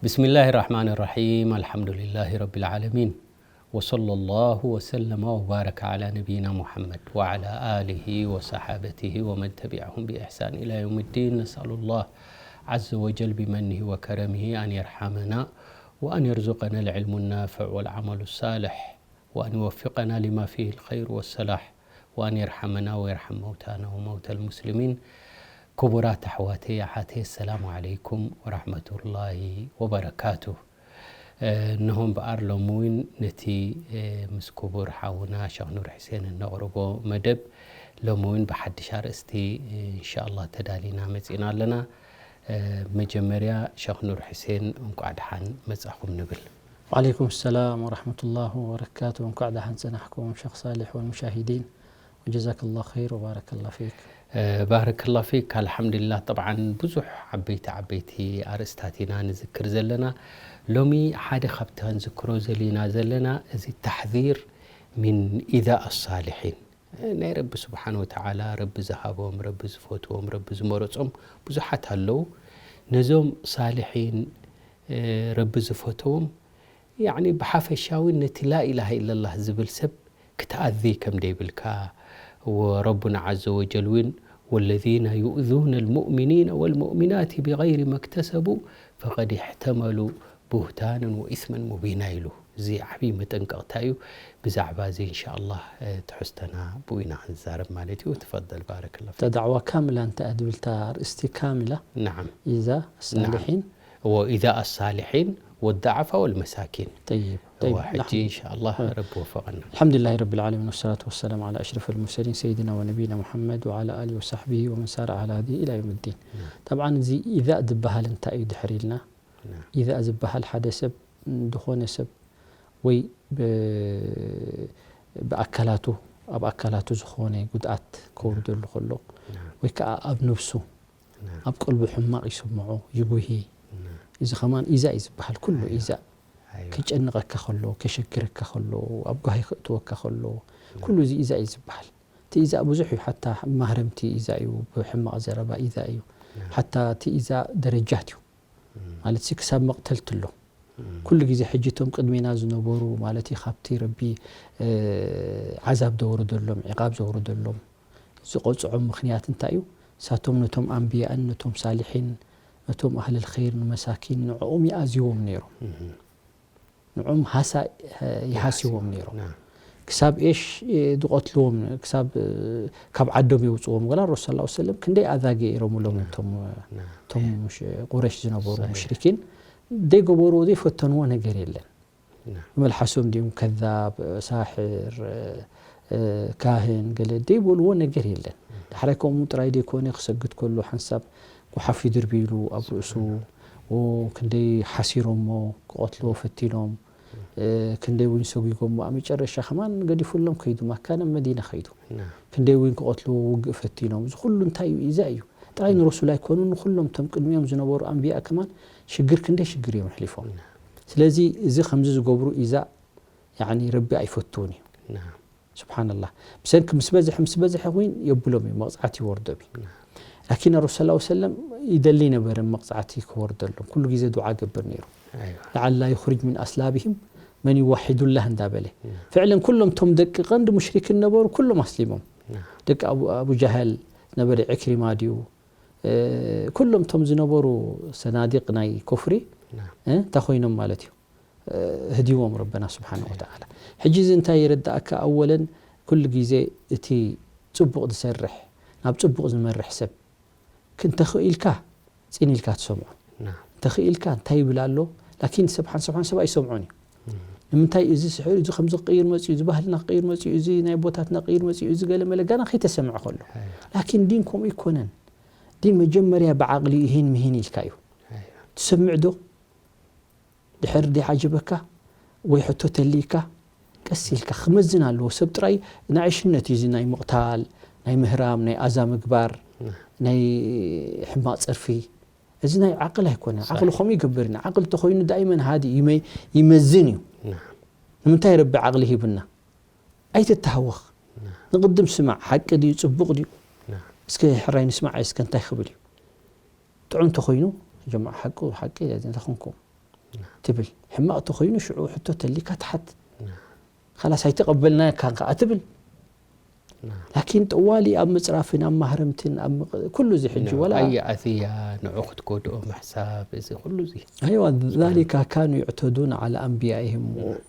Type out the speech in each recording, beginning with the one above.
بسم الله الرحمن الرحيم. الحمد لله رب العالمين. وصلى الله وسلم وبارك على نبينا محمد وعلى آله وصحابته ومن تبعهم بإحسان إلى يوم الدين. نسأل الله عز وجل بمنه وكرمه أن يرحمنا وأن يرزقنا العلم النافع والعمل الصالح وأن يوفقنا لما فيه الخير والصلاح وأن يرحمنا ويرحم موتانا وموتى المسلمين. ክቡራት ኣሕዋተይ ኣሓተይ፣ ኣሰላሙ ዓለይኩም ወራሕመቱላሂ ወበረካቱ። እነሆ እምበኣር ሎሚ እውን ነቲ ምስ ክቡር ሓውና ሸኽ ኑር ሕሴን እነቕርቦ መደብ ሎሚ እውን ብሓድሽ ኣርእስቲ እንሻኣላህ ተዳሊና መፂና ኣለና። መጀመርያ ሸኽ ኑር ሕሴን እንቋዕ ደሓን መጻኹም ንብል። ወዓለይኩም ሰላም ወራሕመቱላህ ወበረካቱ። እንኳዕ ደሓን ጸናሕኩም ሸኽ ሳልሕ ወልሙሻሂዲን። ወጀዛከላህ ኸይር ወባረከላህ ፊክ። ባረከላህ ፊክ። ኣልሓምዱሊላህ። ጠብዓን ብዙሕ ዓበይቲ ዓበይቲ ኣርእስታት ኢና ንዝክር ዘለና። ሎሚ ሓደ ካብቲ ክንዝክሮ ዘሊና ዘለና እዚ ታሕዚር ሚን ኢዛእ ኣሳሊሒን፣ ናይ ረቢ ስብሓን ወተዓላ፣ ረቢ ዝሃቦም፣ ረቢ ዝፈትዎም፣ ረቢ ዝመረጾም ብዙሓት ኣለዉ። ነዞም ሳልሒን ረቢ ዝፈትዎም ያዕኒ ብሓፈሻዊ ነቲ ላኢላሃ ኢለላህ ዝብል ሰብ ክትኣዚ ከም ደይብልካ፣ ወረቡና ዓዘ ወጀል እውን ወለዚነ ዩእዙነ ልሙእሚኒነ ወልሙእሚናት ብገይሪ መክተሰቡ ፈቀድ እሕተመሉ ቡህታንን ወኢስመን ሙቢና ኢሉ። እዚ ዓብዪ መጠንቀቕታ እዩ። ብዛዕባ እዚ እንሻኣላህ ትሕዝቶና ብኡ ኢና ክንዛረብ ማለት እዩ። ትፈደል ባረከላህ ፊክ። ተዳዕዋ ካምላ እንተ ድብልታ ኣርእስቲ ካምላ ናዓም ኢዛ ሳልሒን ወኢዛ ኣሳሊሒን ወዳዓፋ ወልመሳኪን። ጠይብ እዋ ሕጂ እንሻኣላህ ረቢ ወፈቐና። الحمد لله رب العالمين والصلاة والسلام على أشرف المرسلين سيدنا ونبينا محمد وعلى آله وصحبه ومن سار على هديه إلى يوم الدين. ጠብዓን እዚ ኢዛእ ዝበሃል እንታይ እዩ ድሕር ኢልና ኢዛእ ዝበሃል ሓደ ሰብ ዝኾነ ሰብ ወይ ብኣካላቱ ኣብ ኣካላቱ ዝኾነ ጉድኣት ከወርደሉ ከሎ ወይ ከዓ ኣብ ነብሱ ኣብ ቀልቡ ሕማቕ ይስምዖ ይጉሂ። እዚ ከማን ኢዛእ እዩ ዝበሃል። ኩሉ ኢዛእ ከጨንቐካ ከሎ፣ ከሸግረካ ከሎ፣ ኣብ ጓሂ ከእትወካ ከሎ፣ ኩሉ እዚ ኢዛእ እዩ ዝበሃል። እቲ ኢዛእ ብዙሕ እዩ። ሓታ ማህረምቲ ኢዛእ እዩ፣ ብሕማቕ ዘረባ ኢዛእ እዩ። ሓታ እቲ ኢዛእ ደረጃት እዩ። ማለት ሲ ክሳብ መቕተልቲ ኣሎ። ኩሉ ግዜ ሕጂ እቶም ቅድሜና ዝነበሩ ማለት እዩ ካብቲ ረቢ ዓዛብ ዘውርደሎም፣ ዕቓብ ዘውርደሎም ዝቐፅዖም ምኽንያት እንታይ እዩ? ሳቶም ነቶም ኣንብያእን ነቶም ሳሊሒን ነቶም ኣህለል ኸይር ንመሳኪን ንዕኦም ይኣዝዎም ነይሮም። ንዕኦም ሃሳ ይሃስዎም ነይሮም። ክሳብ ኤሽ ዝቐትልዎም ክሳብ ካብ ዓዶም የውፅዎም። ወላ ረሱል ሰለላሁ ዐለይሂ ወሰለም ክንደይ ኣዛ ገይሮምሎም እቶም እቶም ቁረሽ ዝነበሩ ሙሽሪኪን ዘይገበርዎ ዘይፈተንዎ ነገር የለን። ብመልሓሶም ድዮም ከዛብ ሳሕር ካህን ገለ ዘይበልዎ ነገር የለን። ዳሕራይ ከምኡ ጥራይ ዘይኮነ ክሰግድ ከሎ ሓንሳብ ጓሓፍ ይድርብይሉ ኣብ ርእሱ ክንደይ ሓሲሮሞ ክቐትልዎ ፈቲኖም ክንደይ እውን ሰጒጎሞ ኣብ መጨረሻ ከማን ገዲፉሎም ከይዱ ማካ ናብ መዲና ከይዱ ክንደይ እውን ክቐትልዎ ውግእ ፈቲኖም። እዚ ኩሉ እንታይ እዩ? ኢዛ እዩ። ጥራይ ንረሱል ኣይኮኑን ንኩሎም እቶም ቅድሚኦም ዝነበሩ ኣንብያ ከማን ሽግር ክንደይ ሽግር እዮም ኣሕሊፎም። ስለዚ እዚ ከምዚ ዝገብሩ ኢዛ ያኒ ረቢ ኣይፈትውን እዩ። ስብሓንላህ ብሰንኪ ምስ በዝሐ ምስ በዝሐ እውን የብሎም እዩ መቕፃዕቲ ይወርዶም እዩ። ላኪን ረሱል ሰለላሁ ዐለይሂ ወሰለም ይደሊ ነበረ መቕፃዕቲ ክወርደሎም ኩሉ ግዜ ዱዓ ገብር ነይሩ። ለዓላ ዩኽሪጅ ሚን ኣስላቢሂም መን ይዋሒዱላህ እንዳበለ ፍዕለን ኩሎም እቶም ደቂ ቀንዲ ሙሽሪክን ነበሩ ኩሎም ኣስሊሞም። ደቂ ኣቡ ጃህል ነበረ ዕክሪማ ድዩ ኩሎም እቶም ዝነበሩ ሰናዲቅ ናይ ኩፍሪ እንታይ ኮይኖም ማለት እዩ። ህዲዎም ረበና ስብሓን ወተዓላ። ሕጂ እዚ እንታይ የረዳእካ? ኣወለን ኩሉ ግዜ እቲ ፅቡቕ ዝሰርሕ ናብ ፅቡቕ ዝመርሕ ሰብ ክንተኽኢልካ ፅን ኢልካ ትሰምዖ። እንተኽኢልካ እንታይ ይብል ኣሎ? ላኪን ሰብ ሓንሰብ ሓንሰብ ኣይሰምዖን እዩ። ንምንታይ እዚ ስሕር እዚ ከምዚ ክቕይር መፅኡ እዚ ባህልና ክቕይር መፅኡ እዚ ናይ ቦታትና ክቕይር መፅኡ እዚ ገለ መለ ጋና ከይተሰምዐ ከሎ ላኪን ዲን ከምኡ ይኮነን። ዲን መጀመርያ ብዓቕሊ ይሂን ምሂን ኢልካ እዩ። ትሰምዕ ዶ? ድሕር ደይዓጀበካ ወይ ሕቶ ተልይካ ቀስ ኢልካ ክመዝን ኣለዎ። ሰብ ጥራይ ንኣሽነት እዩ እዚ ናይ ምቕታል ናይ ምህራም ናይ ኣዛ ምግባር ናይ ሕማቕ ጸርፊ እዚ ናይ ዓቕል ኣይኮነ። ዓቕሊ ከምኡ ይገብር ኢና። ዓቕሊ ተኾይኑ ዳይመን ሃዲ ይመ- ይመዝን እዩ። ንምንታይ ረቢ ዓቕሊ ሂብና? ኣይትተሃወኽ። ንቕድም ስማዕ ሓቂ ድዩ ጽቡቕ ድዩ? እስከ ሕራይ ንስማዕ እስከ እንታይ ክብል እዩ? ጥዑም ተኾይኑ ጀማዓ ሓቂ ሓቂ ተኾንኩም ትብል። ሕማቕ ተኾይኑ ሽዑ ሕቶ ተሊካ ትሓት። ካላስ ኣይተቐበልናካን ከኣ ትብል። ላኪን ጠዋሊ ኣብ ምጽራፍን ኣብ ማህረምትን ኣብ ምቕ-፣ ኩሉ እዚ ሕጂ ወላ ኣየ ኣትያ ንዑ ክትጎድኦ ምሕሳብ እዚ ኩሉ እዚ። ኣይዋ ዛሊካ ካኑ ይዕተዱን ዓላ ኣንቢያኢህም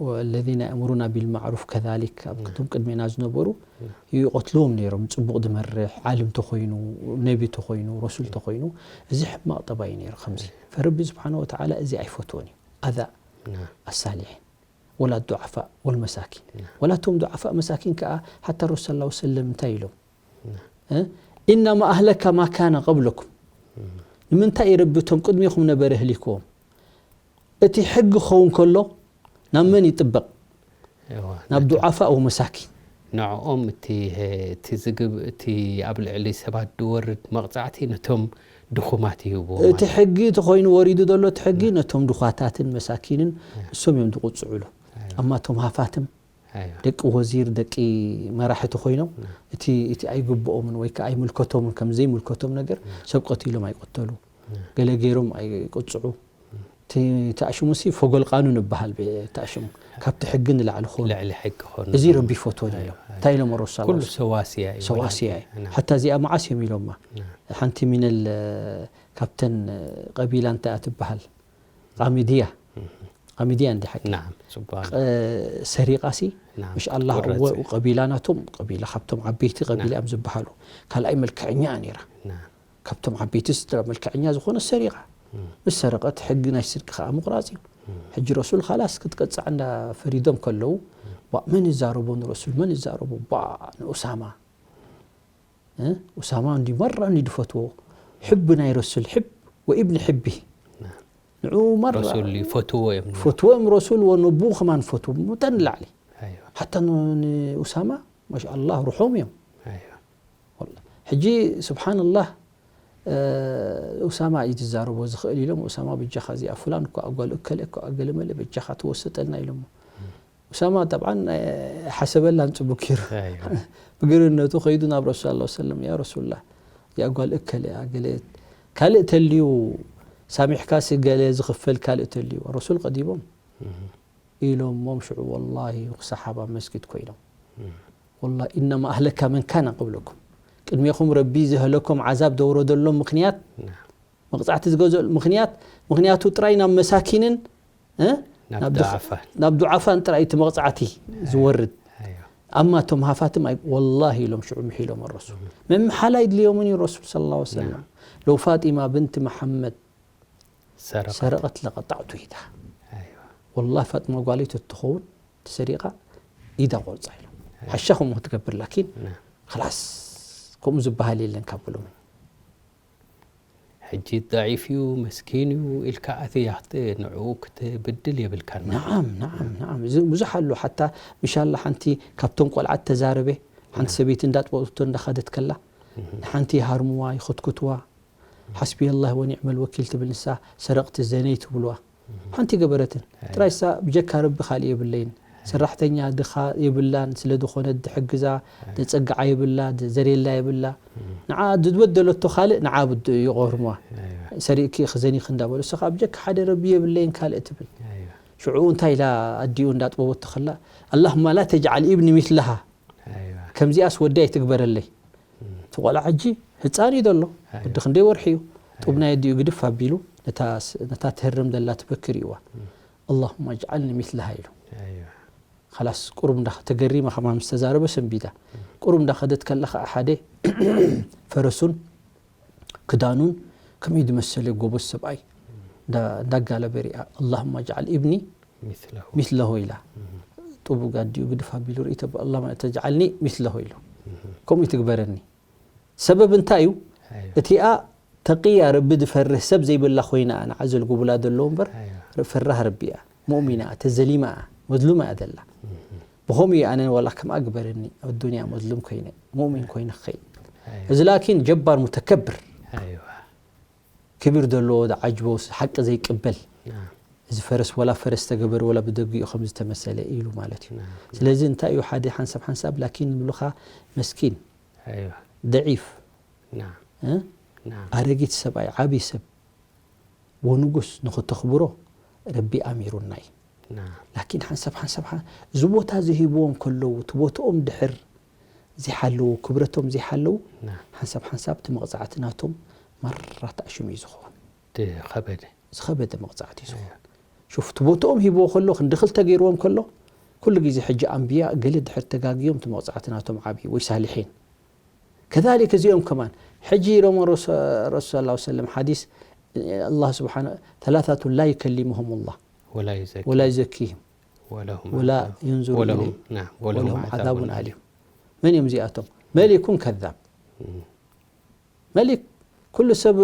ወለዚነ የእምሩና ቢልማዕሩፍ ከዛሊክ ኣብ ክቶም ቅድሜና ዝነበሩ ይቐትልዎም ነይሮም። ጽቡቕ ዝመርሕ ዓልም ተኾይኑ ነቢ ተኾይኑ ረሱል ተኾይኑ እዚ ሕማቕ ጠባይ ነይሩ። ከምዚ ፈረቢ ስብሓነ ወተዓላ እዚ ኣይፈትዎን እዩ። ኣዛ ኣሳሊሒን ወላ ዱዓፋእ ወልመሳኪን ወላ ቶም ዱዓፋእ መሳኪን ከኣ ሓታ ረሱል ሰለላሁ ሰለም እንታይ ኢሎም? እ? ኢነማ ኣህለካ ማ ካነ ቀብለኩም። ንምንታይ እዩ ረቢ እቶም ቅድሚኹም ነበረ ህሊክዎም? እቲ ሕጊ ክኸውን ከሎ ናብ መን ይጥበቕ? ናብ ዱዓፋእ ወመሳኪን። ንዕኦም እቲ እቲ ዝግብ እቲ ኣብ ልዕሊ ሰባት ዝወርድ መቕጻዕቲ ነቶም ድኹማት ይህብዎም። እቲ ሕጊ እቲ ኮይኑ ወሪዱ ዘሎ እቲ ሕጊ ነቶም ድዃታትን መሳኪንን እሶም እዮም ዝቕጽዕሉ። ኣማ እቶም ሃፋትም ደቂ ወዚር ደቂ መራሕቲ ኮይኖም እቲ እቲ ኣይግብኦምን ወይ ከዓ ኣይምልከቶምን ከም ዘይምልከቶም ነገር ሰብ ቀቲሎም ኣይቆተሉ፣ ገለ ገይሮም ኣይቆጽዑ። እቲ ተኣሽሙሲ ፈጎል ቃኑን ይበሃል። ተኣሽሙ ካብቲ ሕጊ ንላዕሊ ኾኑ። ልዕሊ ሕጊ ኾኑ። እዚ ረቢ ይፈትዎ ዶ ኢሎም። እንታይ ኢሎም ረሱል ሰለላሁ ዐለይሂ ወሰለም? ኩሉ ሰዋስያ እዩ። ሰዋስያ እዩ። ሓታ እዚኣ መዓስ እዮም ኢሎማ? ሓንቲ ሚነል ካብተን ቀቢላ እንታይ እያ ትበሃል? ቃሚድያ። ቃሚድያ እንዲ ሓቂ። ናም፣ ጽቡቕ። ሰሪቓሲ፣ ናም፣ ምሽ ኣላህ፣ ወረዘ። እወ፣ ቀቢላ ናቶም፣ ቀቢላ ካብቶም ዓበይቲ ቀቢላ ናም። እዮም ዝበሃሉ። ካልኣይ መልክዐኛ እያ ነይራ። ናም። ካብቶም ዓበይቲ ስድራ መልክዐኛ ዝኾነ ሰሪቓ። ምስ ሰረቐት ሕጊ ናይ ስርቂ ከኣ ምቑራጽ እዩ። ሕጂ ረሱል ኻላስ ክትቀጻዕ እንዳ ፈሪዶም ከለዉ፣ ዋ፣ መን ይዛረቦ ንረሱል፣ መን ይዛረቦ፣ ባ፣ ንኡሳማ። እ? ኡሳማ እንዲ መራ እንዲ ድፈትዎ። ሕቢ ናይ ረሱል ሕብ ወኢብኒ ሕቢ። ንዑ መራ ረሱል ይፈትዎ እዮም። ፈትዎም ረሱል ወነቡ ከማን ፈትዎም። መጠን ላዕሊ። ኣይዋ። ሓታ ን-፣ ንኡሳማ፣ ማሻኣላህ፣ ርሖም እዮም። ኣይዋ። ወላ። ሕጂ፣ ስብሓንላህ፣ እ፣ ኡሳማ እዩ ዝዛረቦ ዝኽእል ኢሎም፣ ኡሳማ በጃኻ እዚኣ፣ ፍላን እኮ ኣጓል እከለ እኮ ኣገለመለ በጃኻ ተወሰጠልና ኢሎሞ። ኡሳማ ጠብዓን፣ እ፣ ሓሰበላን ጽቡቅ ገይሩ። ኣይዋ። ብግርነቱ ከይዱ ናብ ረሱል ሰለላሁ ዐለይሂ ወሰለም፣ ያ ረሱሉላህ፣ እዚኣ ጓል እከለ እያ፣ ገለ ካልእ ተልዩ፣ ሳሚሕካሲ ገለ ዝኽፈል ካልእ ተልዩ። ረሱል ቀዲሞም። እህ። ኢሎሞም ሽዑ ወላሂ ክሳሓብ ኣብ መስጊድ ኮይኖም። እህ። ወላሂ ኢነማ ኣህለካ መን ካነ ቀብለኩም። ቅድሜኹም ረቢ ዘህለኮም ዓዛብ ዘውረደሎም ምኽንያት፣ ናም። መቕጻዕቲ ዝገዝኦሉ ምኽንያት፣ ምኽንያቱ ጥራይ ናብ መሳኪንን፣ እ? ናብ ናብ ድኽ-፣ ዱዓፋን። ናብ ዱዓፋን ጥራይ እቲ መቕጻዕቲ ኣይ-፣ ዝወርድ። ኣይዋ። ኣማ እቶም ሃፋትም ኣይ-፣ ወላሂ ኢሎም ሽዑ ምሒሎም ረሱል። እህ። ምምሓል ኣይድልዮምን እዩ ረሱል ሰለላሁ ዐለይሂ ወሰለም። ናም። ለው ፋጢማ ብንቲ መሓመድ ሰረቐት። ሰረቐት ለቀጣዕቱ ኢዳ። ኣይዋ። ወላሂ ፋጥማ ጓለይ ተትኸውን ተሰሪቓ ኢዳ ቆርጻ ኢሎም። ኣይ። ሓሻኹም ክትገብር ላኪን ና። ኸላስ ከምኡ ዝበሃል የለን ካብ ብሎም። ሕጂ ضعيف እዩ፣ መስኪን እዩ ኢልካ ኣትያ ክት-፣ ንዕኡ ክትብድል የብልካን ማለት እዩ። ነዓም፣ ነዓም፣ ነዓም። እዚ ብዙሕ ኣሎ። ሓታ ምሻላ ሓንቲ ካብቶም ቆልዓት ተዛረበ፣ ሓንቲ ና። ሰበይቲ እንዳጥበብቶ እንዳኸደት ከላ፣ እህ። ንሓንቲ ይሃርምዋ፣ ይኹትኩትዋ። ሓስቢየላህ ወኒዕመል ወኪል ትብል ንሳ፣ ሰረቕቲ ዘነይ ትብልዋ። ሓንቲ ገበረትን። ኣይ። ጥራይ እሳ ብጀካ ረቢ ካልእ የብለይን። ኣይ። ሰራሕተኛ ድኻ የብላን፣ ስለ ዝኾነት ድሕግዛ፣ ኣይ። ደጸግዓ የብላ፣ ደ-፣ ዘርየላ የብላ። እም። ንዓ ዝበደለቶ ካልእ ንዓ ብድ-፣ ይቆርምዋ። ኣይዋ። ሰሪእኪ ኢኺ ዘኒኺ እንዳበሉ፣ እሳ ከኣ ብጀካ ሓደ ረቢ የብለይን ካልእ ትብል። ኣይዋ። ሽዑ እንታይ ኢላ ኣዲኡ እንዳጥበበቶ ከላ፣ ኣላሁማ ላ ተጅዓል ኢብኒ ሚስለሃ። ኣይዋ። ከምዚኣስ ወዲ ኣይትግበረለይ። እም። እቲ ቆልዓ ሕጂ ህጻን እዩ ዘሎ። ኣይዋ። ወዲ ክንደይ ወርሒ እዩ? ጡብ ኣይዋ። ናይ ኣዲኡ ግድፍ ኣቢሉ ነታ ስ-፣ ነታ ትህረም ዘላ ትበክር እዩዋ። እም። ኣላሁማ ኣጅዓልኒ ሚስለሃ ኢሉ። ኣይዋ። ኸላስ ቁሩብ እንዳ ተገሪማ ከማን ምስ ተዛረበ ሰንቢዳ። እም። ቁሩብ እንዳ ኸደት ከላ ኸዓ ሓደ ፈረሱን ክዳኑን ከመይ ዝመሰለ ጎበዝ ሰብኣይ እንዳ-፣ እንዳጋለበ ሪኣ፣ ኣላሁማ ኣጅዓል ኢብኒ ሚስለሁ። ሚስለሁ ኢላ። እም። ጡብ ኣዲኡ ግድፍ ኣቢሉ ርእይቶ፣ ኣላሁማ ተጅዓልኒ ሚስለሁ ኢሉ። እም። ከምኡ ትግበረኒ። ሰበብ እንታይ እዩ? ኣይዋ። እቲኣ ተቂያ ረቢ ዝፈርህ ሰብ ዘይብላ ኮይና ንዓ ዘልጉብላ ዘለዉ እምበር ኣይዋ። ፈራህ ረቢ እያ። ሙእሚና እያ፣ ተዘሊማ እያ፣ መዝሉማ እያ ዘላ። እም። ብኸምኡ እዩ ኣነ ዋላ ከምኣ ግበረኒ፣ ኣብ ዱንያ መዝሉም ኮይነ፣ ሙእሚን ኮይነ ክኸይድ። ኣይዋ። እዚ ላኪን ጀባር ሙተከብር። ኣይዋ። ክብር ዘለዎ ዝዓጅቦ ሓቂ ዘይቅበል። ናም። እዚ ፈረስ ወላ ፈረስ ተገበረ ወላ ብደጊኡ ከም ዝተመሰለ ኢሉ ማለት እዩ። ናም። ስለዚ እንታይ እዩ ሓደ ሓንሳብ ሓንሳብ ላኪን ንብሉኻ መስኪን፣ ኣይዋ። ደዒፍ፣ ናም። እ? ናም። ኣረጊት ሰብኣይ ዓቢ ሰብ ወንጉስ ንኽተኽብሮ ረቢ ኣሚሩና እዩ። ናም ላኪን ሓንሳብ ሓንሳብ ሓ- እዚ ቦታ እዚ ሂብዎም ከለዉ እቲ ቦትኦም ድሕር ዘይሓለዉ ክብረቶም ዘይሓለዉ ናም ሓንሳብ ሓንሳብ እቲ መቕፃዕቲ ናቶም ማራ ተኣሽሙ እዩ ዝኸውን። ዝኸበደ ዝኸበደ መቕፃዕቲ እዩ ዝኸውን። ሹፍ እቲ ቦትኦም ሂብዎ ከሎ ክንዲ ክልተ ገይርዎም ከሎ ኩሉ ግዜ ሕጂ ኣንብያ ገለ ድሕር ተጋግዮም እቲ መቕፃዕቲ ናቶም ዓብዩ ወይ ሳልሒን ከዛሊክ እዚኦም ከማን ሕጂ ኢሎም ረሱ ረሱ ስ ሰለም ሓዲስ ኣላ ስብሓን ተላታቱን ላ ዩከሊሙሁም ላ ወላ ዩዘኪ ወላ ዩዘኪህም ወለሁም ወላ ዓዛብ- ዩንዙሩ ወለሁም ኢለይህም ናም ወለሁም ወለሁም ዓዛቡን ዓዛቡን ኣሊም። መን እዮም እዚኣቶም? መሊኩን ከዛብ። እም፣ መሊክ ኩሉ ሰብ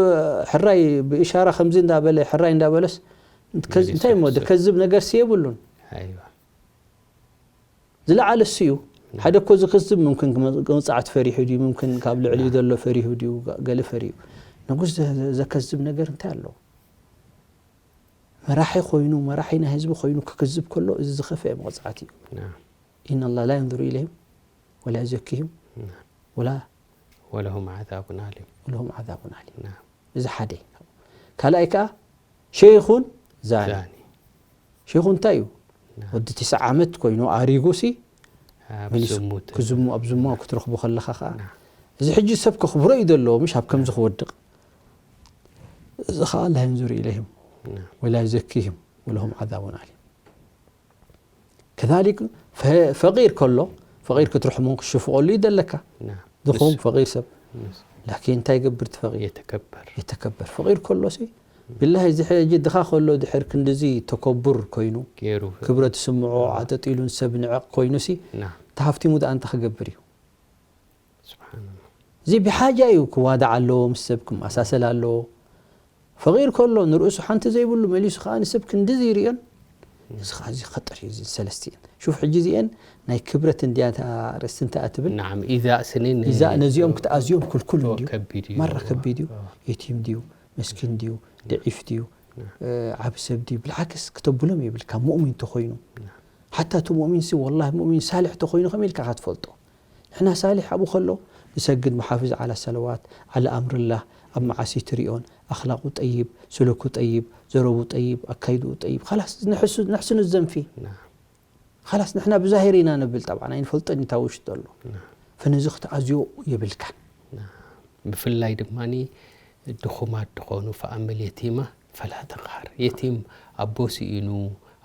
ሕራይ ብእሻራ ከምዚ እንዳበለ ሕራይ እንዳበለስ ከዝ- መሊሱ እንታይ እሞ ይሕስብ። ከዝብ ነገር ሲ የብሉን። ኣይዋ ዝለዓለ እሱ እዩ። ሓደ እኮ ዝክዝብ ምምክን መ- መቕፃዕቲ ፈሪሑ ድዩ ምምክን ካብ ልዕሊኡ ዘሎ ፈሪሁ ድዩ ገለ ፈሪሁ ንጉስ ዘ- ዘከዝብ ነገር እንታይ ኣለዎ? መራሒ ኮይኑ መራሒ ናይ ህዝቢ ኮይኑ ክክዝብ ከሎ እዚ ዝኸፍአ መቕፃዕቲ እዩ። ናም ኢነ ላ ላ የንዙሩ ኢለይህም ወላ ዩዘኪህም ናም ወላ ወለሁም ዓዛቡን ኣሊም ወለሁም ዓዛቡን ኣሊም። ናም እዚ ሓደ እዩ። ካልኣይ ከዓ ሸይኹን ዛኒ ዛኒ ሸይኹ እንታይ እዩ? ናም ወዲ ትስዓ ዓመት ኮይኑ ኣሪጉ ሲ ኣብ መሊሱ ዝሙት ክዝሙ ኣብ ዝሙ ክትረኽቡ ከለኻ ከዓ ናም እዚ ሕጂ ሰብ ከኽብሮ እዩ ዘለዎ ምሽ ኣብ ከምዚ ክወድቕ እዚ ከዓ ላ የንዙሩ ኢለይህም ናም ወላ ዩዘኪህም ወለሁም ዓዛቡን ኣሊም። ከዛሊክ ፈ- ፈቂር ከሎ ፈቂር ክትርሕሙ ክሽፍቐሉ ይደለካ ናም ዝኹም ንሱ- ፈቂር ሰብ ንሱ ላኪን እንታይ ይገብር እቲ ፈቂር? የተከበር የተከበር ፈቂር ከሎ ሲ ብላሂ እዚ ሕጂ ድኻ ከሎ ድሕር ክንድዚ ተከቡር ኮይኑ ገይሩ ክብረት ስምዖ ዓጠጢሉን ሰብ ንዕቕ ኮይኑ ሲ ናም ተሃፍቲሙ ደኣ እንታይ ክገብር እዩ? ስብሓንላ እዚ ብሓጃ እዩ ክዋዳዕ ኣለዎ ምስ ሰብ ክመሳሰል ኣለዎ። ፈቂር ከሎ ንርእሱ ሓንቲ ዘይብሉ መሊሱ ከዓ ንሰብ ክንድዚ ይርእዮን እዚ ከዓ እዚ ከጠር እዩ እዚ ሰለስቲኤን ሹፍ ሕጂ እዚኤን ናይ ክብረት እንድያ እታ ርእስቲ እንታይ እያ ትብል ናም ኢዛእ ስኒን ኢዛእ ነዚኦም ክትኣዝዮም ክልኩል እንድዩ ከቢድ እዩ ማራ ከቢድ እዩ። የቲም ድዩ መስኪን ድዩ ድዒፍ ድዩ ዓብ ሰብ ድዩ ብልዓክስ ክተብሎም የብልካ ሙእሚን ተኾይኑ ሓታ እቲ ሙእሚን ሲ ወላሂ ሙእሚን ሳልሕ ተኾይኑ ከመይ ኢልካ ኢኻ ትፈልጦ? ንሕና ሳሊሕ ኣብኡ ከሎ ንሰግድ፣ ሙሓፍዝ ዓላ ሰለዋት፣ ዓላ ኣምርላህ፣ ኣብ መዓሲ ትሪኦን፣ ኣኽላቁ ጠይብ፣ ስሉኩ ጠይብ፣ ዘረቡ ጠይብ፣ ኣካይድኡ ጠይብ፣ ኻላስ ንሕሱ ንሕስኑ ዘንፊ። ናም ኻላስ ንሕና ብዛሂር ኢና ንብል፣ ጠብዓን ኣይንፈልጦን እዩ እንታይ ውሽጡ ዘሎ። ናም ፈነዚ ክትኣዝዮ የብልካን። ናም ብፍላይ ድማ ድኹማት ዝኾኑ ፈኣምል የቲማ ፈላ ተቕሃር። የቲም ኣቦ ስኢኑ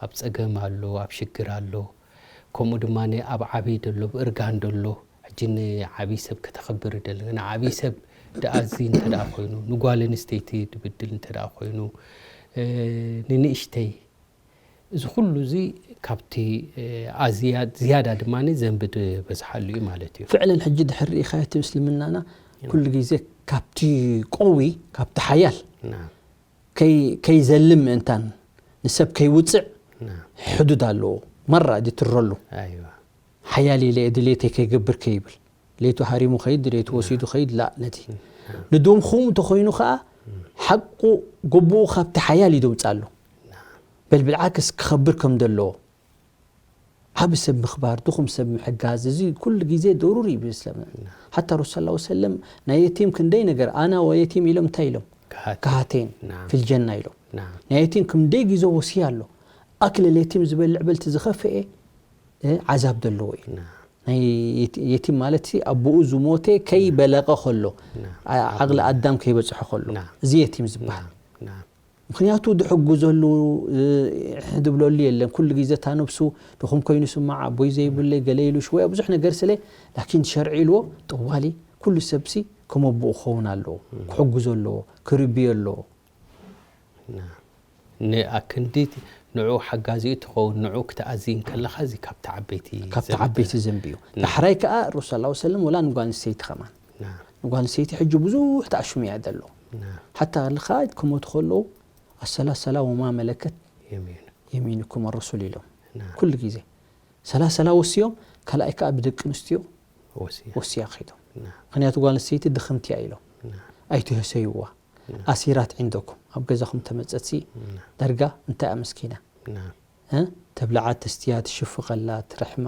ኣብ ጸገም ኣሎ፣ ኣብ ሽግር ኣሎ። ከምኡ ድማ ኣብ ዓቢ ደሎ፣ ኣብ እርጋን ደሎ። ሕጂ ንዓቢ ሰብ ከተኽብር ደለና። ንዓቢ ሰብ ድኣዚ እንተ ደኣ ኮይኑ፣ ንጓል ኣንስተይቲ ድብድል እንተ ደኣ ኮይኑ፣ እ፣ ንንእሽተይ፣ እዚ ኩሉ እዚ ካብቲ፣ እ፣ ኣዝያ-፣ ዝያዳ ድማ ዘንቢ ዝበዝሓሉ እዩ ማለት እዩ። ፍዕለን ሕጂ ድሕር ርኢኻዮ እቲ ምስልምናና ኩሉ ግዜ ካብቲ ቀዊ፣ ካብቲ ሓያል ናም ከይ-፣ ከይዘልም ምእንታን ንሰብ ከይውፅዕ ናም ሕዱድ ኣለዎ። መራ ድትረሉ ኣይዋ ሓያል ኢለ ድሌተይ ከይገብር ከይብል፣ ድሌቱ ሃሪሙ ኸይድ፣ ድሌቱ ወሲዱ ኸይድ፣ ላ ነቲ ንድምኹም እንተኾይኑ ኸዓ ሓቁ ግቡኡ ካብቲ ሓያል እዩ ደውፅእ ኣሎ። በል ብልዓክስ ክኸብር ከም ዘለዎ ዓብ ሰብ ምኽባር፣ ድኹም ሰብ ምሕጋዝ፣ እዚ ኩሉ ግዜ ደሩሪ እዩ ብእስልምና። ሓታ ረሱል ሰለላሁ ዐለይሂ ወሰለም ናይ የቲም ክንደይ ነገር፣ ኣና ወየቲም ኢሎም እንታይ ኢሎም? ክሃት ከሃቴን ናም ፊል ጀና ኢሎም። ናም ናይ የቲም ክንደይ ግዜ ወስያ ኣሎ። ኣክል የቲም ዝበልዕ በልቲ ዝኸፍኤ እ፣ ዓዛብ ዘለዎ እዩ። ናም ናይ የቲ-፣ የቲም ማለት ሲ ኣቦኡ ዝሞተ ከይበለቐ ከሎ፣ ናም ዓ-፣ ዓቕሊ ኣዳም ከይበፅሖ ከሎ፣ ናም እዚ የቲም ዝበሃል። ናም ምኽንያቱ ድሕግዘሉ፣ እ፣ ድብለሉ የለን። ኩሉ ግዜ እታ ነብሱ ድኹም ኮይኑ ስማዕ፣ ኣቦይ ዘይብለይ ገለ ኢሉ ሽወያ ብዙሕ ነገር ስለ፣ ላኪን ሸርዒ ኢልዎ ጠዋሊ ኩሉ ሰብሲ ከም ኣቦኡ ክኸውን ኣለዎ። ክሕግዞ ኣለዎ፣ ክርብዮ ኣለዎ። ናም ንኣክንዲ ንዑ ሓጋዚኡ ትኸውን፣ ንዑ ክትኣዝን ከለኻ እዚ ካብቲ ዓበይቲ ካብቲ ዘንቢ ዓበይቲ ዘንቢ እዩ። ዳሕራይ ከዓ ረሱል ሰለላሁ ዐለይሂ ወሰለም ወላ ንጓል ኣንስተይቲ ከማን። ናም ንጓል ኣንስተይቲ ሕጂ ብዙሕ ተኣሽሙ እያ ዘሎ። ናም ሓታ ልኻ ክሞቱ ከለዉ ኣሰላ ሰላ ወማ መለከት የሚኑ የሚንኩም ኣረሱል ኢሎም ናም ኩሉ ግዜ ሰላ ሰላ ወስዮም ካልኣይ ከዓ ብደቂ ኣንስትዮ ወስያ ወስያ ከይዶም። ናም ምኽንያቱ ጓል ኣንስተይቲ ድኽምቲ እያ ኢሎም ናም ኣይትህሰይዋ። ኣሲራት ዒንደኩም ኣብ ገዛኹም ተመፀትሲ ናም ዳርጋ እንታይ ኣመስኪና ናም እ? ተብልዓ ተስትያ ትሽፍቐላ ትረሕማ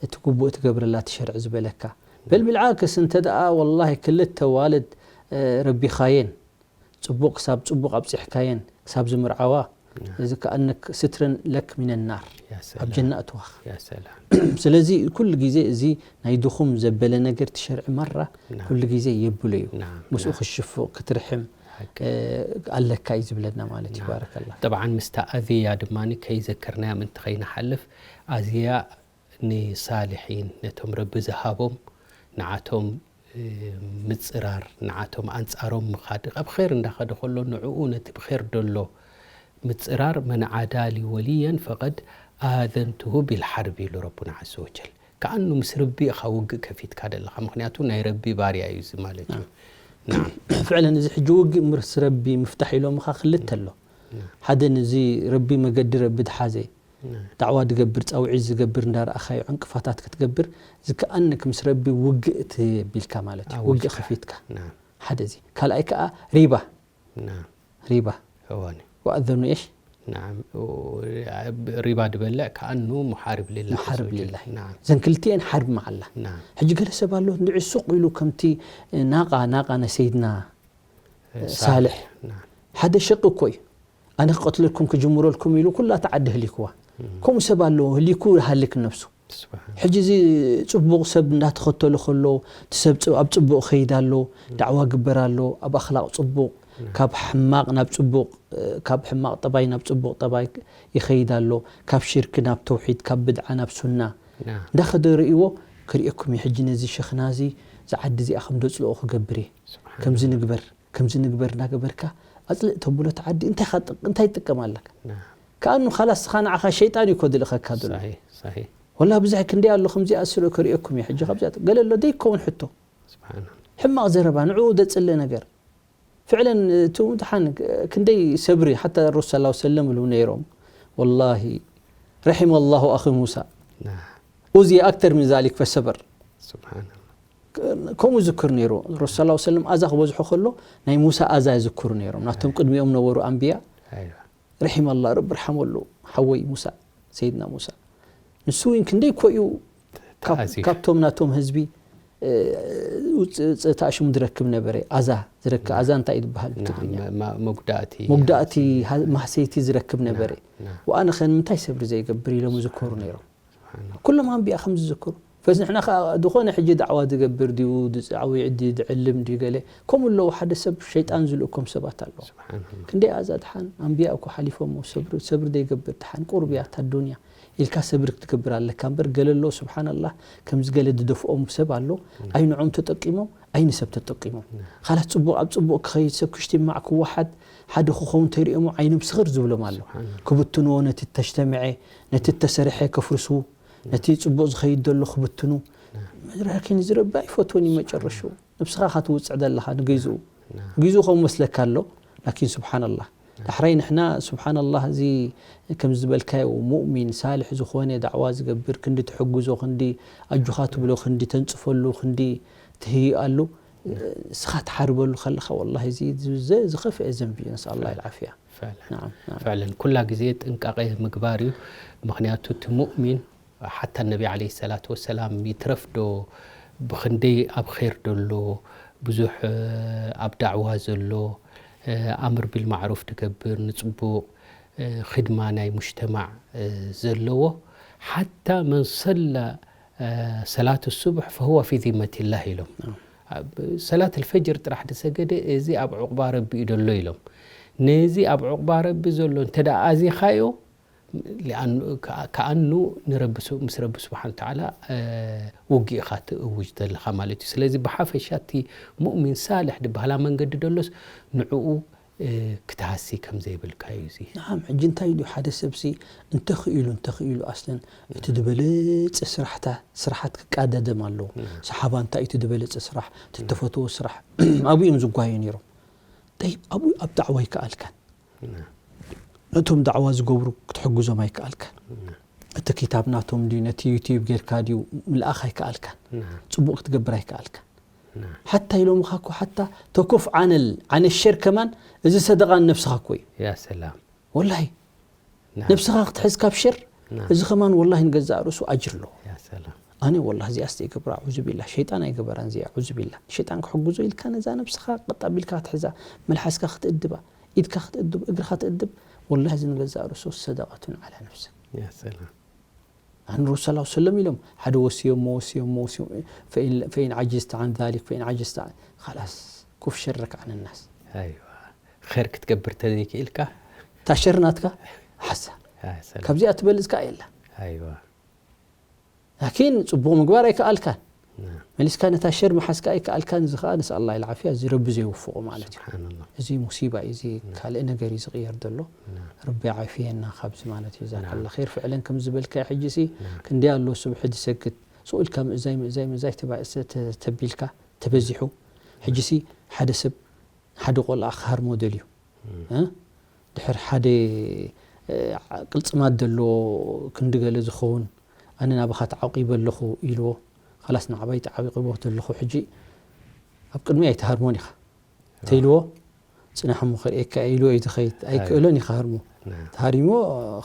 እቲ ግቡእ ትገብረላ እቲ ሸርዒ ዝበለካ። በል ብልዓክስ እንተ ደኣ ወላሂ ክልተ ዋልድ እ፣ ረቢኻየን ጽቡቕ ክሳብ ጽቡቕ ኣብጺሕካየን ክሳብ ዝምርዓዋ እዚ ከኣነክ ስትረን ለክ ሚነናር፣ ያ ኣብ ሰላም ጀና እትዋኽ። ያ ሰላም ስለዚ ኩሉ ግዜ እዚ ናይ ድኹም ዘበለ ነገር ትሸርዒ ማራ ናም ኩሉ ግዜ የብሎ እዩ። ናም ምስኡ ናም ክሽፉቕ ክትርሕም ሓቂ እ፣ ኣለካ እዩ ዝብለና ማለት እዩ። ናም ባረከላ። ጠብዓን ምስታ ኣዝያ ድማ ከይዘከርናያ ምእንቲ ከይንሓልፍ ኣዝያ ንሳልሒን ነቶም ረቢ ዝሃቦም ንዓቶም እ፣ ምጽራር ንዓቶም ኣንጻሮም ምኻድ ኣብ ኸይር እንዳኸደ ከሎ ንዕኡ ነቲ ብኸይር ደሎ ምጽራር መን ዓዳ ሊ ወልየን ፈቐድ ኣዘንትሁ ቢልሓርብ ኢሉ ረቡና ዓዘ ወጀል። ከኣኑ ምስ ረቢ ኢኻ ውግእ ከፊትካ ደለኻ ምክንያቱ ናይ ረቢ ባርያ እዩ እዚ ማለት እዩ። ናም ፍዕለን እዚ ሕጂ ውግእ ምስ ረቢ ምፍታሕ ኢሎምኻ ክልተ ኣሎ። ናም ሓደ ነዚ ረቢ መገዲ ረቢ ድሓዘ ናም ዳዕዋ ድገብር ፃውዒት ዝገብር እንዳረኣኻዮ ዕንቅፋታት ክትገብር ዝከኣነክ ምስ ረቢ ውግእ ትቢልካ ማለት እዩ። ውግእ ኣዊጅካ ከፊትካ ናም ሓደ እዚ ካልኣይ ከዓ ሪባ ናም ሪባ እዋኒ ወኣዘኑ የሽ ናም ሪባ ድበልዕ ከኣኑ ሙሓርብ ሊላ ሙሓርብ ተዘውጀ ሊላሂ። ናም ዘን ክልቲኤን ሓርብ መዓላ ናም ሕጂ ገለ ሰብ ኣሎ ንዒ ሱቕ ኢሉ ከምቲ ናቓ ናቓ ናይ ሰይድና ሳልሕ ናም ሓደ ሸቂ እኮ እዩ። ኣነ ክቐትለልኩም ክጅምረልኩም ኢሉ ኩላ ተዓዲ ህሊክዋ። ከምኡ ሰብ ኣለዎ ህሊኩ ሃልክ ነብሱ። ስብሓን ሕጂ እዚ ጽቡቕ ሰብ እንዳተኸተሉ ከሎ እቲ ሰብ ጽ- ኣብ ጽቡቕ ከይድ ኣሎ፣ ዳዕዋ ግበር ኣሎ፣ ኣብ ኣኽላቕ ጽቡቕ፣ ናም ካብ ሕማቕ ናብ ጽቡቕ፣ እ፣ ካብ ሕማቕ ጠባይ ናብ ጽቡቕ ጠባይ ይኸይድ ኣሎ፣ ካብ ሽርክ ናብ ተውሒድ፣ ካብ ብድዓ ናብ ሱና ናም እንዳኸደ ርእይዎ ክርእየኩም እዩ። ሕጂ ነዚ ሸኽና እዚ እዛ ዓዲ እዚኣ ከም ደጽልኦ ክገብር እየ። ስብሓን ከምዚ ንግበር ከምዚ ንግበር እንዳገበርካ ኣጽልእ ተብሎ እቲ ዓዲ እንታይ ኢኻ ጥቅ- እንታይ ትጥቀም ኣለካ? ናም ከኣኑ ካላስ ስኻ ንዓኻ ሸይጣን እዩ እኮ ዝልእኸካ ዘሎ። ሳሂ ሳሂ ወላ ብዙሕ ክንደይ ኣሎ ከምዚኣ ስርኡ ክርእየኩም እየ። ሕጂ ካብዚኣ ገለ ኣሎ ዘይከውን ሕቶ ስብሓን ሕማቕ ዘረባ ንዕኡ ዘጽልእ ነገር ፍዕለን እቲ ደሓን ክንደይ ሰብሪ ሓታ ረሱል ሰለላሁ ሰለም ብሉ ነይሮም ወላሂ ረሒመ ላሁ ኣኺ ሙሳ ናም ኡዚየ ኣክተር ምን ዛሊክ ፈሰበር ስብሓን ከምኡ ዝክር ነይሩ ረሱል ሰለላሁ ሰለም ኣዛ ክበዝሖ ከሎ ናይ ሙሳ ኣዛ ይዝክሩ ነይሮም ናቶም ቅድሚኦም ነበሩ ኣንብያ ኣይዋ ረሒመ ኣላ ረቢ ርሓመሉ ሓወይ ሙሳ ሰይድና ሙሳ ንሱ እውን ክንደይ እኮ እዩ ካብ- ተኣዚዙ። ካብቶም ናቶም ህዝቢ እ፣ ውፅእ ውፅእ ተኣሽሙ ዝረክብ ነበረ ኣዛ ዝረክብ ኣዛ እንታይ እዩ ዝበሃል ናም ብትግርኛ መ- መጉዳእቲ መጉዳእቲ ሀ- ማህሰይቲ ዝረክብ ነበረ ናም ወኣነ ከ ንምንታይ ሰብሪ ዘይገብር ኢሎም ዝዝክሩ ነይሮም ስብሓን ኩሎም ኣንቢያ ከም ዝዝክሩ ፈስ ንሕና ከዓ ዝኾነ ሕጂ ዳዕዋ ዝገብር ድዩ ዝዓዊ ዕዲ ዝዕልም ድዩ ገለ ከምኡ ኣለዉ ሓደ ሰብ ሸይጣን ዝልእኮም ሰባት ኣለዉ ስብሓን ክንደይ ኣዛ ድሓን ኣንቢያ እኮ ሓሊፎሞ ሰብሪ ሰብሪ ዘይገብር ድሓን ቁርብያ እታ ዱንያ ኢልካ ሰብሪ ክትገብር ኣለካ እምበር ገለ ኣሎ ስብሓንላህ ከምዚ ገለ ዝደፍኦም ሰብ ኣሎ ኣይ ንዖም ተጠቂሞም ኣይ ንሰብ ተጠቂሞም ካላት ፅቡቅ ኣብ ፅቡቅ ክኸይድ ሰብ ክሽቲማዕ ክወሓድ ሓደ ክኸውን ተሪኦሞ ዓይኖም ስኽር ዝብሎም ኣሎ ክብትንዎ ነቲ ተሽተምዐ ነቲ ተሰርሐ ከፍርስዉ ነቲ ፅቡቅ ዝኸይድ ዘሎ ክብትኑ መድረኪ ንዝረቢ ኣይፈትወን እዩ መጨረሹ ንብስኻ ካትውፅዕ ዘለኻ ንግዝኡ ግዝኡ ከም መስለካ ኣሎ ላኪን ስብሓንላህ ዳሕራይ ንሕና ስብሓንላህ እዚ ከም ዝበልካዮ ሙእሚን ሳልሕ ዝኾነ ዳዕዋ ዝገብር ክንዲ ትሕግዞ ክንዲ ኣጁኻ ትብሎ ክንዲ ተንፅፈሉ ክንዲ ትህይኣሉ እስኻ ትሓርበሉ ከለኻ ወላሂ እዚ ዝኸፍአ ዘንቢ እዩ ነስኣላ ልዓፍያ ፍዕለን ኩላ ግዜ ጥንቃቄ ምግባር እዩ ምክንያቱ እቲ ሙእሚን ሓታ ነቢ ዓለይሂ ሰላቱ ወሰላም ይትረፍ ዶ ብኽንደይ ኣብ ኸይር ደሎ ብዙሕ ኣብ ዳዕዋ ዘሎ ኣምር ቢልማዕሩፍ ትገብር ንፅቡቕ ኺድማ ናይ ሙጅተማዕ ዘለዎ ሓታ መን ሰላ ሰላት ሱብሕ ፈሁወ ፊ ዚመቲላህ ኢሎም ሰላት ልፈጅር ጥራሕ ድሰገደ እዚ ኣብ ዑቕባ ረቢ እዩ ደሎ ኢሎም ነዚ ኣብ ዑቕባ ረቢ ዘሎ እንተ ኣዚኻዮ ከኣኑ ምስ ረቢ ስብሓን ተዓላ ውግእ ኢኻ ትእውጅ ዘለኻ ማለት እዩ ስለዚ ብሓፈሻ እቲ ሙእሚን ሳልሕ ድበሃላ መንገዲ ደሎስ ንዕኡ ክትሃሲ ከም ዘይብልካ እዩ እዚ ናም ሕጂ እንታይ ኢሉ ሓደ ሰብሲ እንተኽኢሉ እንተኽኢሉ ኣስለን እቲ ዝበለፀ ስራሕታ ስራሓት ክቃደደም ኣለዎ ሰሓባ እንታይ እቲ ዝበለፀ ስራሕ ተተፈትዎ ስራሕ ኣብኡ እዮም ዝጓዩ ነይሮም ጠይብ ኣብኡ ኣብ ዳዕዋ ይከኣልካን ነቶም ዳዕዋ ዝገብሩ ክትሕግዞም ኣይከኣልካን እቲ ክታብ ናቶም ድዩ ነቲ ዩቲዩብ ጌርካ ድዩ ምልኣኽ ኣይከኣልካን ፅቡቅ ክትገብር ኣይከኣልካን ሓታ ኢሎምኻ እኮ ሓታ ተኩፍ ዓነል ዓነ ሸር ከማን እዚ ሰደቃ ንነብስኻ እኮ እዩ ያ ሰላም ወላሂ ነብስኻ ክትሕዝ ካብ ሸር እዚ ከማን ወላሂ ንገዛእ ርእሱ ኣጅር ኣለዎ ኣነ ወላ እዚኣ ስተ ይገብራ ዑዙ ቢላ ሸይጣን ኣይገበራን እዚኣ ዑዙ ቢላ ሸይጣን ክሕግዞ ኢልካ ነዛ ነብስኻ ቀጣ ቢልካ ክትሕዛ መልሓስካ ክትእድባ ኢድካ ክትእድብ እግርኻ ትእድብ ወላሂ፣ እዚ ንገዛእ ርእሱ ሰደቀቱን ዓላ ነፍስክ። ያ ሰላም። ኣን ረሱል ሰለላሁ ዐለይሂ ወሰለም ኢሎም ሓደ ወስዮሞ፣ ወስዮሞ፣ ወስዮሞ፣ ፈኢን፣ ፈኢን ዓጅዝተ ዓን ዛሊክ፣ ፈኢን ዓጅዝተ ዓን፣ ኸላስ፣ ኩፍ ሸረክ ዓን ናስ። ኣይዋ። ኸይር ክትገብር ተዘይክኢልካ። እታ ሸር ናትካ ሓዛ። ያ ሰላም። ካብዚኣ ትበልጽካ የላ። ኣይዋ። ላኪን ጽቡቕ ምግባር ኣይከኣልካን። ና። መሊስካ ነታ ሸር መሓዝካ ኣይከኣልካን። እዚ ኸኣ ነስኣል ላህ ልዓፍያ፣ እዚ ረቢ ዘይወፍቖ ማለት እዩ። ስብሓንላህ። እዚ ሙሲባ እዩ፣ እዚ ካልእ ነገር እዩ ዝቕየር ዘሎ። ና። ረቢ ዓፍየና ካብዚ ማለት እዩ። ዛከላ ና። ኸይር። ፍዕለን ከም ዝበልካዮ ሕጂ ሲ ና። ክንደይ ኣሎ ስብሒ ዝሰግድ፣ ስቕ ኢልካ ምእዛይ፣ ምእዛይ፣ ምእዛይ፣ ተባ-፣ ተ-፣ ተ-፣ ተቢልካ፣ ተበዚሑ። ሕጂ ሲ ሓደ ሰብ፣ ሓደ ቆልዓ ክሃርሞ ደልዩ። እ? ድሕር ሓደ፣ እ፣ ቅልጽማት ደሎ ክንዲ ገለ ዝኸውን፣ ኣነ ናባኻ ተዓቂበ ኣለኹ ኢልዎ። ኸላስ ንዓባይ ተዓቂቦ ዘለኹ ሕጂ ኣብ ቅድሚ ኣይትሃርሞን ኢኻ። ተይልዎ፣ ጽናሕ እሞ ክርእየካ ኢልዎ እዩ ዝኸይድ። ኣይክእሎን እዩ ክሃርሞ። ና። ተሃሪሞ፣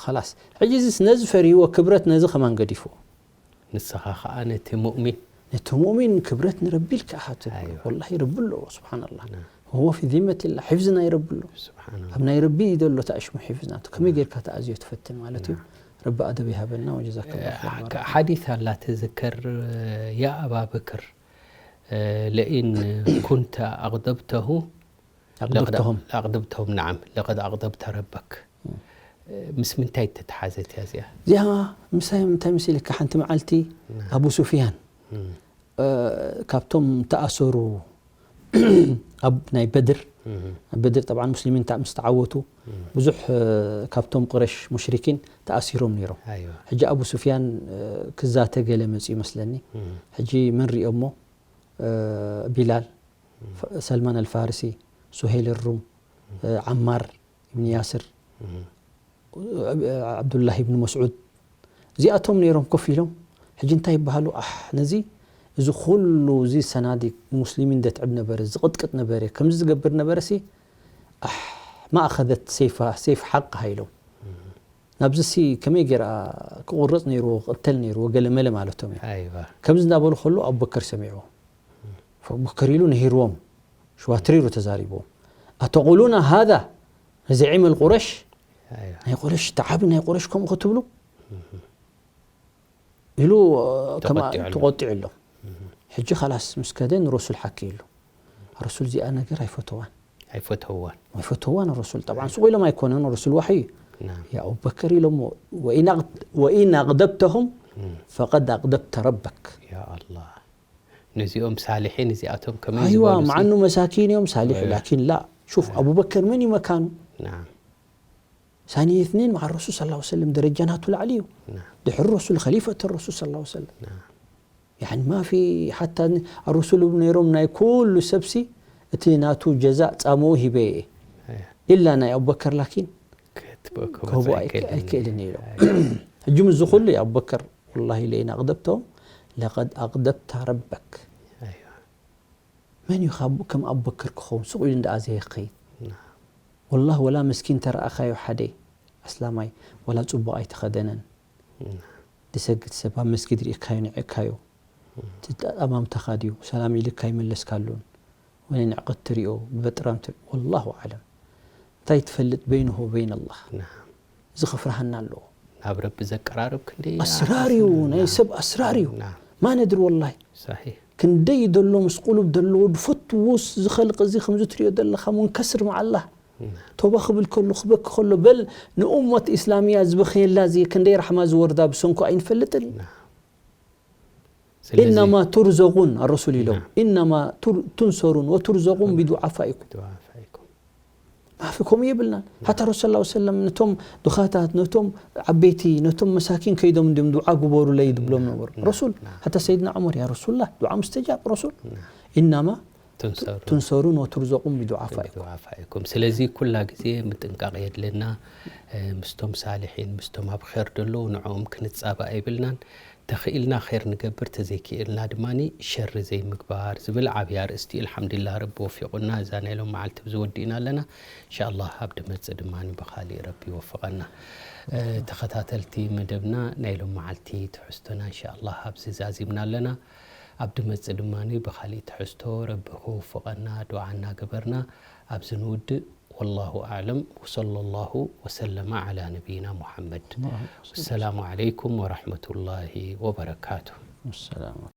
ኸላስ። ሕጂ እዚስ ነዚ ፈሪህዎ ክብረት ነዚ ከማን ገዲፍዎ። ንስኻ ኸኣ ነቲ ሙእሚን። ነቲ ሙእሚን ክብረት ንረቢ ኢልካ ኢኻ ትብል። ኣይዋ። ወላሂ ረቢ ኣለዎ፣ ስብሓንላህ። ና። ወሁወ ፊ ዚመቲላህ፣ ሕፍዚ ናይ ረቢ ኣሎ። ስብሓንላህ። ኣብ ናይ ረቢ እዩ ዘሎ፣ እታ እሽሙ ሕፍዚ ናቱ። ከመይ ጌርካ ተኣዝዮ ትፈትን ማለት እዩ። ረቢ ኣደብ ይሃበልና፣ ወጀዛከላሁ ኸይር ባረከ። ሓዲት ኣላ ትዝከር፣ ያ ኣባ በክር፣ ለኢን ኩንተ ኣቕደብተሁ ኣቕደብተሁም። ለቐድ ኣቕደብተሁም፣ ነዓም፣ ለቐድ ኣቕደብተ ረበክ። ምስ ምንታይ እተተሓዘት እያ እዚኣ? እዚኣ ምሳይ እንታይ መሲልካ፣ ሓንቲ መዓልቲ ና። ኣቡ ሱፊያን፣ እም፣ እ፣ ካብቶም ተኣሰሩ ኣብ ናይ በድር፣ እም፣ ኣብ በድር ጠብዓን ሙስሊሚን ታ-፣ ምስ ተዓወቱ፣ እም። ብዙሕ፣ እ፣ ካብቶም ቁረሽ ሙሽሪኪን ተኣሲሮም ነይሮም። ኣይዋ። ሕጂ ኣቡ ሱፊያን፣ እ፣ ክዛተ ገለ መጽኡ ይመስለኒ። እም፣ ሕጂ መን ሪኦሞ? እ፣ ቢላል፣ ፈ-፣ ሰልማን ኣልፋርሲ፣ ሱሄል ሩም፣ እ፣ ዓማር ኢብን ያስር፣ እም፣ እ፣ ዓብዱላህ ኢብን መስዑድ፣ እዚኣቶም ነይሮም ኮፍ ኢሎም። ሕጂ እንታይ ይበሃሉ? ኣሕ፣ ነዚ፣ እዚ ኩሉ፣ እዚ ሰናዲቅ ንሙስሊሚን ዘትዕብ ነበረ፣ ዝቕጥቅጥ ነበረ፣ ከምዚ ዝገብር ነበረ ሲ፣ ኣሕ፣ ማ ኣኸዘት ሰይፋ፣ ሰይፍ ሓቅሃ ኢሎም። ናብዚ ሲ ከመይ ገይራ ክቑረጽ ነይርዎ፣ ክቕተል ነይርዎ፣ ገለ መለ ማለቶም እዮም። ኣይዋ። ከምዚ እንዳበሉ ከሎ ኣቡበከር ሰሚዕዎ። ኣቡበከር ኢሉ ነሂርዎም፣ ሽዋትሪሩ ተዛሪብዎም። ኣተቑሉና ሃዛ ንዘዒመል ቁረሽ፣ ኣይዋ። ናይ ቁረሽ፣ ተዓቢ ናይ ቁረሽ ከምኡ ክትብሉ? ኢሉ፣ እ፣ ከማ-፣ ተቖጢዑ ኣሎ። ተቖጢዑ ኣሎ። ሕጂ ኸላስ ምስ ከደ ንረሱል ሓኪ ኢሉ። ረሱል እዚኣ ነገር ኣይፈተዋን። ኣይፈተዋን። ኣይፈተዋን ረሱል። ጠብዓን ስቕ ኢሎም ኣይኮነን፣ ረሱል ዋሕይ እዩ። ናም። ያ ኣቡበከር ኢሎሞ፣ "ወኢን ኣቅ-፣ ወኢን ኣቕደብተሁም ፈቀድ ኣቕደብተ ረበክ." ያ ኣላህ። ነዚኦም ሳልሒን እዚኣቶም ከመይ ኣይዋ፣ ዝበሉ ሲ? መዓኑ መሳኪን እዮም፣ ሳሊሕ፣ ወይ። ላኪን ላ፣ ሹፍ፣ ኣቡበከር መን እዩ መካኑ? ናም። ሳኒ እትኒን መዓ ረሱል ሰለላሁ ዐለይሂ ወሰለም ደረጃ ናቱ ላዕሊ እዩ። ናም። ድሕሪ ረሱል ኸሊፈት ረሱል ሰለላሁ ዐለይሂ ወሰለም። ናም። ያኒ ማፊ ሓታ ን-፣ ኣረሱል እውን ነይሮም ናይ ኩሉ ሰብሲ እቲ ናቱ ጀዛእ ጻምኡ ሂበ እየ። ኣያ። ኢላ ናይ ኣቡበከር ላኪን ክትበ-፣ ክህቦ ክበጽሕ ኣይክ-፣ ኣይክእልን። ኣይክእልን ኢሎም። ኣያ። ሕጂ ምስዚ ኩሉ እዩ ኣቡበከር ወላሂ ለኢን ኣቕደብቶም ለቐድ ኣቕደብታ ረበክ። ኣያ። መን እዩ ካብ-፣ ከም ኣቡበከር ክኸውን? ስቕ ኢሉ እንደኣ ዘይኸይድ። ና። ወላሂ ወላ መስኪን ተረኣኻዮ ሓደ ኣስላማይ ወላ ጽቡቕ ኣይተኸደነን። ና። ዝሰግድ ሰብ ኣብ መስጊድ ርኢካዮ ንዒቕካዮ? እቲ ኣጠማምታኻ ድዩ? ሰላም ኢልካ ኣይመለስካሉን? ወይ ንዕቀት ትሪኦ፣ ብበጥራም ትሪኦ? ወላሁ ኣዕለም። እንታይ ትፈልጥ በይንሁ ወበይን ኣላህ? ና። እዚ ኸፍርሃና ኣለዎ። ናብ ረቢ ዘቀራርብ ክንደይ ኣስራር እዩ፣ ሓስን-፣ ናይ ና። ሰብ ኣስራር እዩ። ና። ማ ነድሪ ወላሂ። ሳሒሕ። ክንደይ ዘሎ ምስ ቁሉብ ዘለዎ ዝፈትዎ ዝኸልቅ እዚ ከምዚ ትሪኦ ዘለኻ ሙንከስር መዓላ። ና። ቶባ ክብል ከሎ፣ ክበኪ ከሎ፣ በል ንኡመት ኢስላሚያ ዝበኸየላ እዚ ክንደይ ራሕማ ዝወርዳ ብሰንኩ ኣይንፈልጥን። ና። ስለዚ ኢነማ ቱርዘቁን ኣረሱል ኢሎም። ና። ኢነማ ቱር-፣ ቱንሰሩን ወቱርዘቁን ቢዱዓፋኢኩም። ዱዓፋኢኩም። ማፊ ከምኡ የብልናን። ሓታ ረሱል ሰለላሁ ዐለይሂ ወሰለም ነቶም ድኻታት፣ ነቶም ዓበይቲ፣ ነቶም መሳኪን ከይዶም እንዲም ዱዓ ግበሩለይ ዝብሎም ነበሩ። ና፣ ረሱል፣ ና። ሓታ ሰይድና ዑመር፣ "ያ ረሱሉላህ፣ ዱዓ ሙስተጃብ ረሱል?" ና። ኢነማ ቱንሰሩ። ቱንሰሩን ወቱርዘቁን ቢዱዓፋኢኩም። ቢዱዓፋኢኩም። ስለዚ ኩላ ግዜ ምጥንቃቕ የድልና። እ፣ ምስቶም ሳልሒን፣ ምስቶም ኣብ ኸይር ዘለዉ ንዕኦም ክንጻባእ የብልናን። ተኽኢልና ኸይር ንገብር፣ ተዘይክኢልና ድማ ሸሪ ዘይምግባር ዝብል ዓብዪ ኣርእስቲ እዩ። ኣልሓምዱሊላህ ረቢ ወፊቑና እዛ ናይ ሎም መዓልቲ ብዚ ወዲእና ኣለና። ኢንሻኣላህ ኣብ ድመጽእ ድማ ብኻሊእ ረቢ ይወፍቐና። እ፣ ተኸታተልቲ መደብና ናይ ሎም መዓልቲ ትሕዝቶና ኢንሻኣላህ ኣብዚ ዛዚምና ኣለና። ኣብ ድመጽእ ድማ ብኻሊእ ትሕዝቶ ረቢ ክውፍቐና ዱዓ እናገበርና ኣብዚ ንውድእ። والله أعلم، وصلى الله وسلم على نبينا محمد. السلام عليكم ورحمة الله وبركاته. ሰላም።